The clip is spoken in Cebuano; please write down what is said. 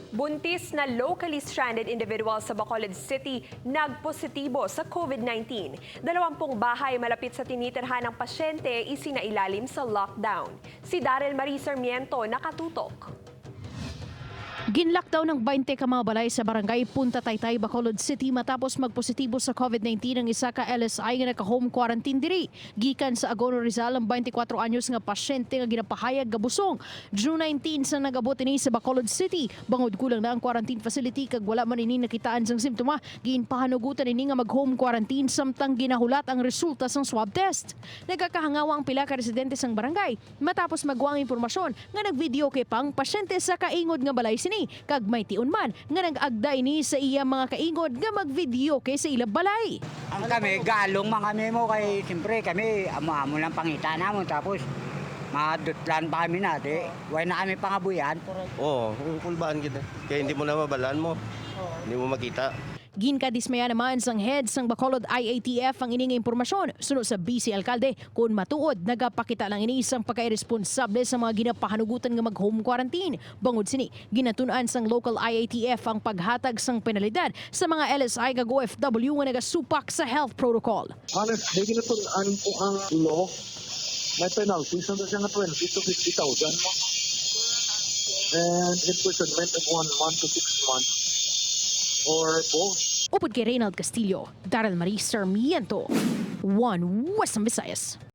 Buntis na locally stranded individual sa Bacolod City nagpositibo sa COVID-19. 20 bahay malapit sa tinitirhan ng pasyente isinailalim sa lockdown. Si Daryl Marie Sarmiento, nakatutok. Ginlockdown ng 20 ka mga balay sa barangay Punta Taytay, Bacolod City matapos magpositibo sa COVID-19 ang isa ka LSI nga naka-home quarantine diri. Gikan sa Agono, Rizal ang 24 anyos nga pasyente nga ginapahayag gabusong. June 19 sa nagabot ini sa Bacolod City. Bangod kulang na ang quarantine facility kag wala man ini nakitaan sang simptoma, ginpahanugutan ini nga mag-home quarantine samtang ginahulat ang resulta sang swab test. Nagkakahangawa ang pila ka residente sang barangay matapos magwa ang impormasyon nga nag-videoke pang pasyente sa kaingod nga balay sini kag may tion man nga nag-agda ini sa iya mga kaingod nga mag-videoke sa ila balay. Ang kami, galong man kami mo kay siyempre kami, amo-amo lang pangita namon tapos madutlan pa kami nati. Way na kami pangabuyan. Oo, kulbaan kita. Kaya hindi mo na mabalaan mo. Hindi mo makita. Ginkadismaya naman sang head sang Bacolod IATF ang ining impormasyon. Suno sa BC Alkalde, kung matuod, nagapakita lang ini isang pagkairesponsable sa mga ginapahanugutan nga mag-home quarantine. Bangod sini, ginatun-an sang local IATF ang paghatag sang penalidad sa mga LSI kag OFW nga nagasupak sa health protocol. Honestly, ginatun-an ko ang law. May penalty sa siya nga 20 to 50,000 mo. And imprisonment of 1 month to 6 months or both. Upod kay Reynald Castillo, Daryl Marie Sarmiento, One Western Visayas.